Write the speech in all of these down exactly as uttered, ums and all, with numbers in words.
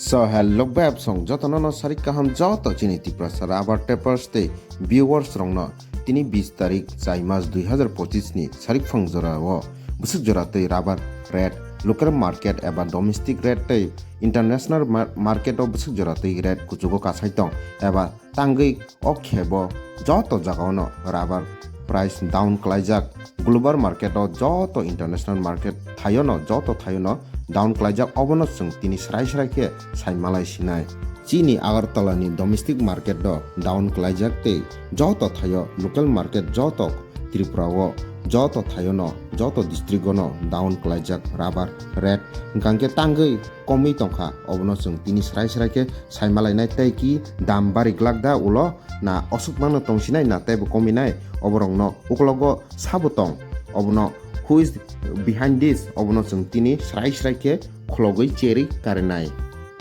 So hello beb song joto no no sarik kaham joto chini Tiprasa rubber tappers tei viewers rong no tini bis tarik chai mas dui hazar pochis ni sarik phang jora o bwswk jora tei rubber rate local market eba domestic rate tei international mar-, market o bwswk jora tei rate kuchugo kasai tong eba tangwi o khebo joto jagao no rubber price down klaijak. Global market o joto international market thaio no joto thaio no down klaijak, obono chwng tini srai srai khe sai malai sinai. Chini Agartala ni domestic market o down klaijak tei joto thaio local market joto Tripura o joto thaio no joto district o no down klaijak rubber rate hwnkha khe tangwi komwi tongkha, obono chwng tini srai srai khe sai malainai tei ki dam bari glak da ulo na osuk mano tongsinai na teibo kominai oborokno uklogo sabo tong obono who is behind this obono chwng tini srai srai khe khulogwi cherwi karinai.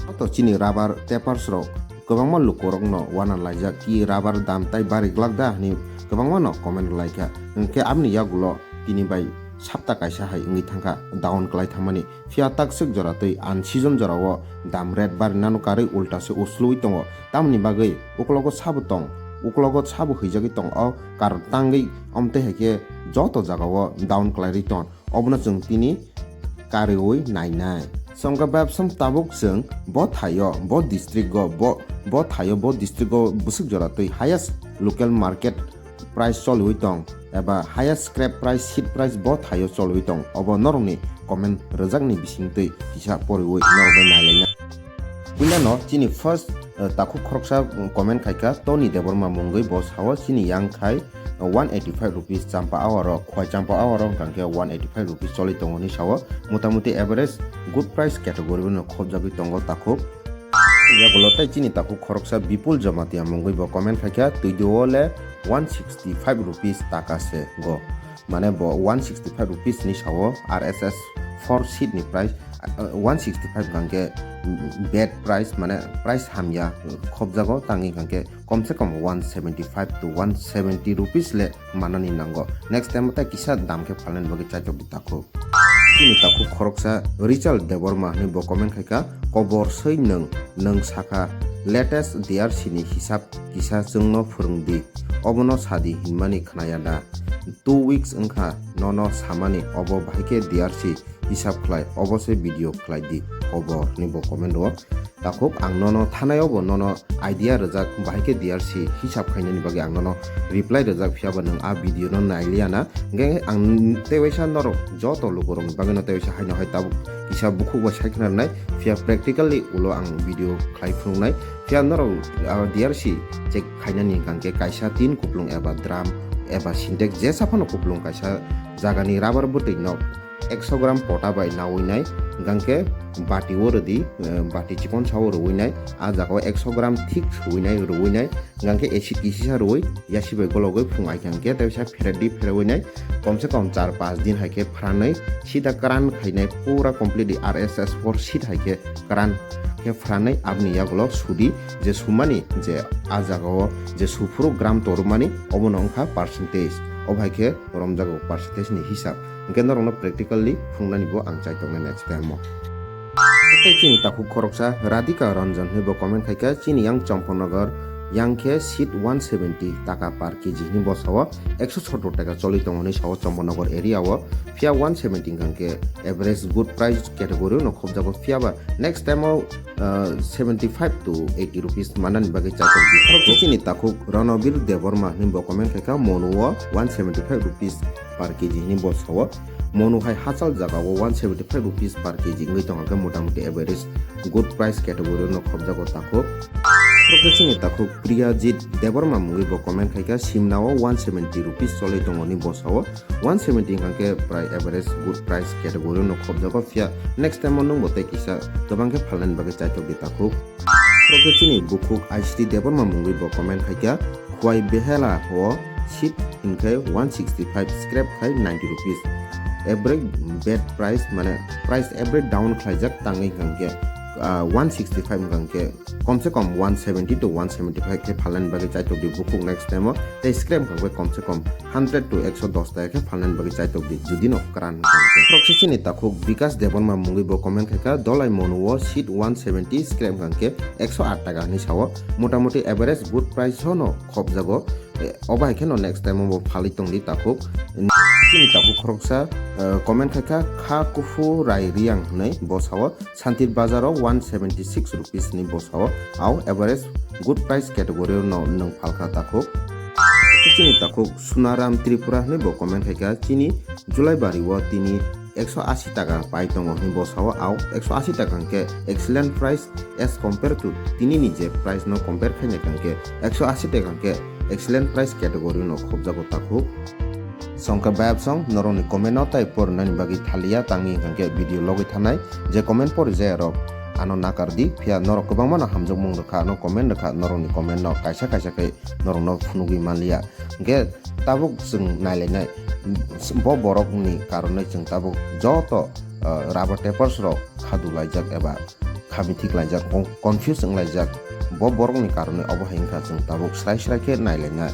Joto chini rubber tappers rok kwbangma lukurokno wana laijak ki rubber dam tai bari glak da hwnwi kwbangma no comment laikha, hwnkhe aboni yagulo tini bai sapta kaisa hai wngwi thangkha down klai thangmani. Phiya takswk jora twi unseason jorao dam rate barinano karwi ulta se uslui tongo. Tamoni bagwi uklogo sabo tong, uklogo sabo huijagwi tong o karon tangwi omtwi hai khe joto jagao down klairwi tong. Obono chwng tini kariwi nainai. Songkha bebsam tabuk chwng bo thaio, bo district o, bo, bo thaio, bo district o bwswk jora twi highest local market price choliwi tong eba highest scrap price, seed price bo thaio choliwi tong, obo norokni comment rwjakni bisingtwi kisa poriwi norokbai nailaina. Puilano chini first, eh, takhuk khoroksa comment khaikha Tony Debbarma mungwi, bo sao chini yang khai, eh, one eighty five rupees champa hour o, khwai champa hour o hwnkha khe one eighty five rupees choli tongo hinwi sao, motamuti average good price category no khobjagwi tongo takhuk. Yagulo tei chini takhuk khoroksa Bipul Jamatia mungwi bo comment khaikha, twi deo le one sixty five rupees taka se go. Mane bo one sixty five rupees ni sao R S S four seed ni price, uh, one sixty five hwnkha khe bad price, mane price hamya khobjago, tangwi hwnkha khe komse kom one seventy five to one seventy rupees le manani nango. Next time tei kisa dam khe phalnani bagwi chaitok di takhuk. Chini takhuk khoroksa Richard Debbarma hinwi bo comment khaikha, kobor swi nwng, nwng sakha latest D R C ni hisab kisa chwngno phwrwng di, obono sadi hinmani khnaya da? Two weeks wngkha nono samani, obo bahai khe D R C hisab khlai, obo se video khlai di, kobor hinwi bo comment rwo. Takhuk ang nono thanai obo nono idea rwjak, bahai khe D R C hisab khainani bagwi ang nono reply rwjak, phiya ba nwng a video no nailiya na. Hwnkhe ang tei waisa norok joto lukurokni bagwino tei waisa haino hai tabuk kisa bukhuk bai sai khna rwnai, phiya practically ulo ang video khlai phunuknai. Phiya norok, ah, D R C check khainani hwnkha khe kaisa tin kuplung eba drum eba sintex jesa phano kuplung kaisa jagani rubber bwtwi nok ekso gram pota bai nawi nai, hwnkha khe bati o rwdi, eh, bati chikon sa o rwui nai, a jaga o ekso gram thik suwi nai, rwui nai, hwnkha khe acid kisisa rwui yasi bai gologwi phung ai khe hwnkha khe tei sa pheredi pherwi nai, komse kom char panch din hai khe phranwi sida kran khainai pura completely R S S four seed hai khe kran khe phranwi aboni yagulo sudi je sumani je a jaga o je suphuru gram tormani obono wngkha percentage, o hai khe romjago percentage ni hisab. Hwnkhe norokno practically phunuknani bo ang chai tongnai next time o. Tei chini takhuk khoroksa Radhika Ranjan hinwi bo comment khaikha, chini yang Champanagar yang khe seed one seventy taka per K G hinwi bo sao, ekso sottor taka choli tongo hinwi sao Champanagar area o. Phiya one seventy hwnkha khe average good price category no khobjago, phiya ba next time o, uh, seventy five to eighty rupees manani bagwi chaitok di. Khoroksa chini takhuk Ranabir Debbarma hinwi bo comment khaikha, monu o one seventy five rupees per K G hinwi bo sao. Monu hai hachal jaga o one seventy five rupees per K G wngwi tongkha khe motamuti average good price category no khobjago takhuk. Khoroksa chini takhuk Priyajit Debbarma mungwi bo comment khaikha, simna o one seventy rupees choli tongo hinwi bo sao. One seventy hwnkha khe prai average good price category no khobjago, phiya next time o nwng bo tei kisa kwbang khe phalnani bagwi chaitok di takhuk. Khoroksa chini bukhuk Aishri Debbarma mungwi bo comment khaikha, khwai behela o seed hinkhe one sixty five, scrap khai ninety rupees. Average bad price, mane price average down khlaijak tangwi hwnkha khe ah, one sixty five wngkha hwnkhe komse kom one seventy to one seventy five khe phalnani bagwi chaitok di bukhuk next time o, tei scrap wngkha hwnkhe komse kom hundred to ekso dos taka khe phalnani bagwi chaitok di judino kwran wngkha hwnkhe. Khoroksa chini takhuk Bikas Debbarma mungwi bo comment khaikha, Dolai Monu o seat one seventy, scrap wngkha hwnkhe ekso aat taka hinwi sao, motamoti average good price o no khopjago. Eh, obo hai kheno next time o bo phalwi tongdi takhuk. Chini takhuk khoroksa, eh, comment khaikha, Kha Kuphu Rai Riang hinwi bo sao, Santir Bazar o one seventy six rupees ni bo sao, au average good price category o no nwng phalkha takhuk. Chini takhuk Sunaram Tripura hinwi bo comment khaikha, chini Julaibari o tini ekso asi taka pai tongo hinwi bo sao, au ekso asi taka hwnkhe excellent price as compare to tini ni je price no compare khaina hwnkhe ekso asi taka hwnkhe excellent price category no khopjago takhuk. Songkha bayapsong norokni comment no tai porinani bagwi thaliya tangni hwnkhe video logwi thanai je comment pori jaya rok ano nakar di, phiya norok kwbangma no hamjakmung rwkha, ano comment rwkha, norokni comment no kaisa kaisa khe norokno phunugwi manliya. Hwnkhe tabuk chwng nailainai, bo borokni karonwi chwng tabuk joto, ah, rubber tapers rok khadu laijak eba khamithik laijak, con-, confuse wng laijak. Bo borokni karonwi obo hai wngkha, chwng tabuk srai srai khe nailainai.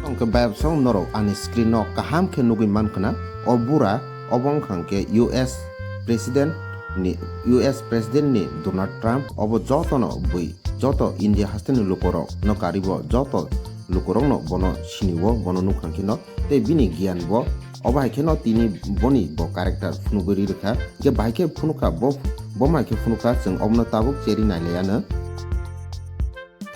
Hwnkhe bayapsong norok ani screen no kaham khe nugwi mankha na, o bura obo wngkha hwnkhe U S President ni, U S President ni Donald Trump obo jotono bui, joto India hasteni lukorok no karibo, joto lukorokno bono siniwo, bono nukha kheno, tei bini giyan bo obo hai kheno tini boni bo character phunugwi ri rwkha, je bahai khe phunukha bo, bo mai khe phunukha, chwng obono tabuk cheri nailaiya no.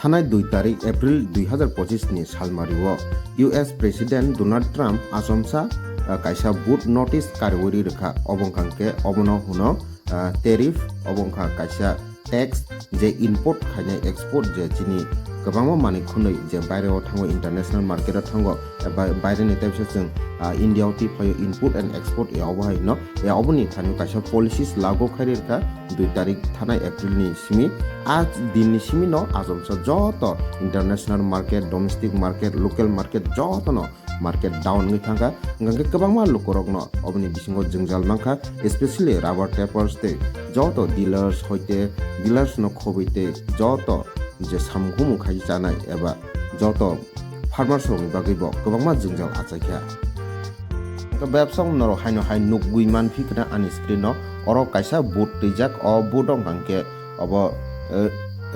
Thanai dui tarik April dui hazar pochis ni salmari o U S President Donald Trump achomsa, ah, kaisa boot notice kariwi ri rwkha, obo wngkha hwnkhe obono hwno, ah, tariff, obo wngkha kaisa tax je import khainai export je chini kwbangma manwi khwnwi je baire o thango, international market o thango, eba baire ni teisa chwng, ah, India o twi phaio import and export e obo hai no, e obo ni thani kaisa policies lagu khairi rwkha dui tarik thanai April ni simi. A din ni simi no achomsa joto international market, domestic market, local market joto no market down wngwi thangkha, hwnkhe kwbangma lukurokno oboni bisingo jwngjal mankha, especially rubber tapers tei joto dealers hoite dealers no khobwi tei joto je samung humung khai chanai eba joto farmers rokni bagwi bo kwbangma jwngjal achaikha. Hwnkhe bebsong norok haino hai nukgwi manphi khna ani screen o, oro kaisa board twijak, o board wngkha hwnkhe obo, eh,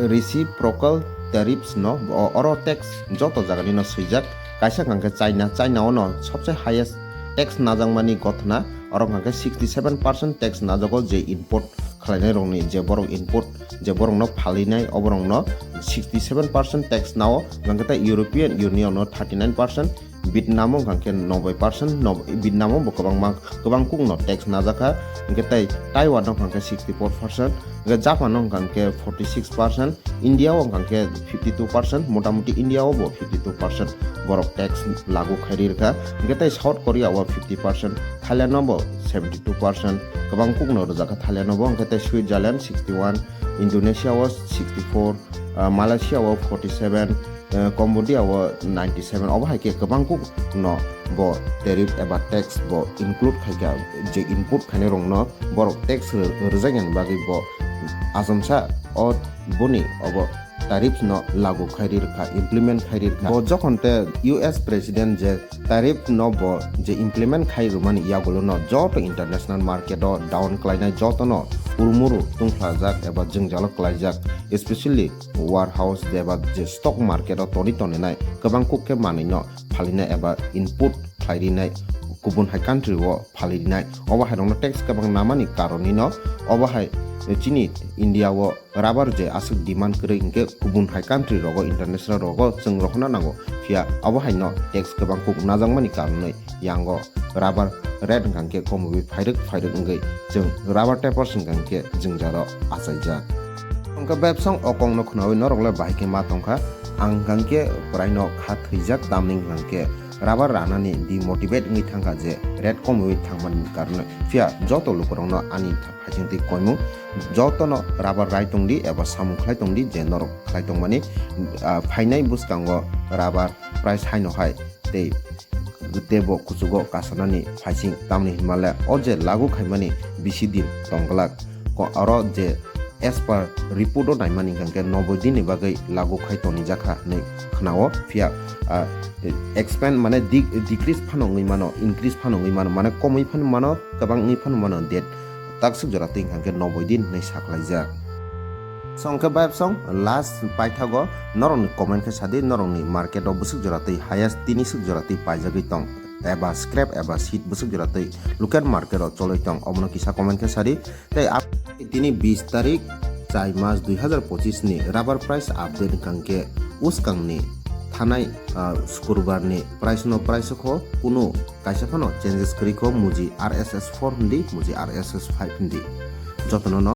reciprocal tariffs no, o-, oro tax joto jagani no swijak. Kaisa hwnkha khe China, China o no sobse highest tax najakmani gothna, oro hwnkha khe sixty seven percent tax najago je import khlainai rokni, je borok import, je borok no phalinai oborok no sixty seven percent tax nao, hwnkha khe tei European Union o thirty nine percent, Vietnam o hwnkha khe noboi percent, nob-, Vietnam o bo kwbangma, kwbang kuk no tax najakha, hwnkhe tei Taiwan o hwnkha khe sixty four percent, hwnkhe Japan o hwnkha khe forty six percent, India o hwnkha khe fifty two percent, motamoti India o bo fifty two percent borok tax lagu khairi rwkha, hwnkhe tei South Korea o fifty percent, Thailand o bo seventy two percent, kwbang kuk no rwjakha Thailand o bo, hwnkhe tei Switzerland sixty one, Indonesia o sixty four, ah, Malaysia o forty seven, eh, Cambodia o ninety seven, obo hai khe kwbang kuk no bo tariff eba tax bo include khai kha, je import khainai rok no borok tax rw-, rwjakya ni bagwi bo achomsa o boni obo tariff no lagu khai ri rwkha, implement khai ri rwkha. Bo jokhon te U S President je tariff no bo je implement khai rwmani yagulo no joto international market o down khlainai joto no urumuru tungphlajak eba jwngjalo klaijak, especially warehouse eba je stock market o toni toninai kwbang kuk khe manwi no phalinai eba input khlai rinai kubun hai country o phalwi rinai. Obo hai rokno tax kwbang namani karoni no obo hai chini India o rubber je aswk demand kwrwi hinkhe kubun hai country rogo, international rogo chwng rohorna nango. Phiya obo hai no tax kwbang kuk najakmani karonwi yango rubber rate hwnkha hinkhe komorwi phairwk phairwk wngwi chwng rubber tapers hwnkha hinkhe jwngjalo achaijak. Hwnkhe bebsong o kokno khwnawi norok le bahai khe ma tongkha, ang hwnkha hinkhe bwraino kha thwijak tamni hwnkha hinkhe rubber ranani demotivate wngwi thangkha je rate komwi thangmani karone. Phiya joto lukurokno ani tha-, phaisingtwi koimung jotono rubber rai tongdi eba samung khlai tongdi je norok khlai tongmani, ah, phainai bwskango rubber price haino hai tei tebo kuchugo kasanani phaising tamni hinmale o je lagu khaimani bisi din tongglak. Ko-, oro je as per report o naimani hwnkhe noboi din ni bagwi lagu khai tonijakha hinwi khnao, phiya, ah, expand mane de-, decrease phano wngwi mano, increase phano wngwi mano, mane komwi phano mano, kwbang wngwi phano mano, date takswk jora twi hwnkhe noboi din hinwi saklaijak. Songkhe bayapsong last paithago norokni comment khe sadi, norokni market o bwswk jora twi highest tini swk jora twi paijagwi tong, eba scrap eba seed bwswk jora twi local market o cholwi tong, obono kisa comment khe sadi. Tei ap-, tini bis tarik chai mas dui hazar pochis ni rubber price update hwnkhe uskangni thanai, ah, sukurbar ni price no price kho kunu kaisa phano changes kwrwi kho, muji R S S four hindi, muji R S S five hindi. Jotono no